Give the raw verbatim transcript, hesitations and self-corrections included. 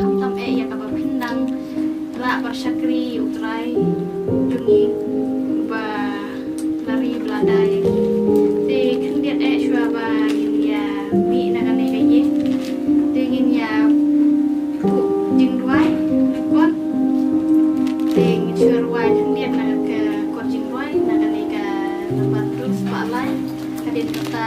Khamtam eh ïa kaba phin nang rah bad shakri ïa U Trai jong ngi uba la ri ba la da ïa ngi. Te khyndiat eh shuwa ba ngin ïa mih na kane ka ïing. Te ngin ïa buh jingduwai na kot. Te ngin shu rwai khyndiat na ka kot jingduwai na kane ka nambar two spah lai. Hadien kata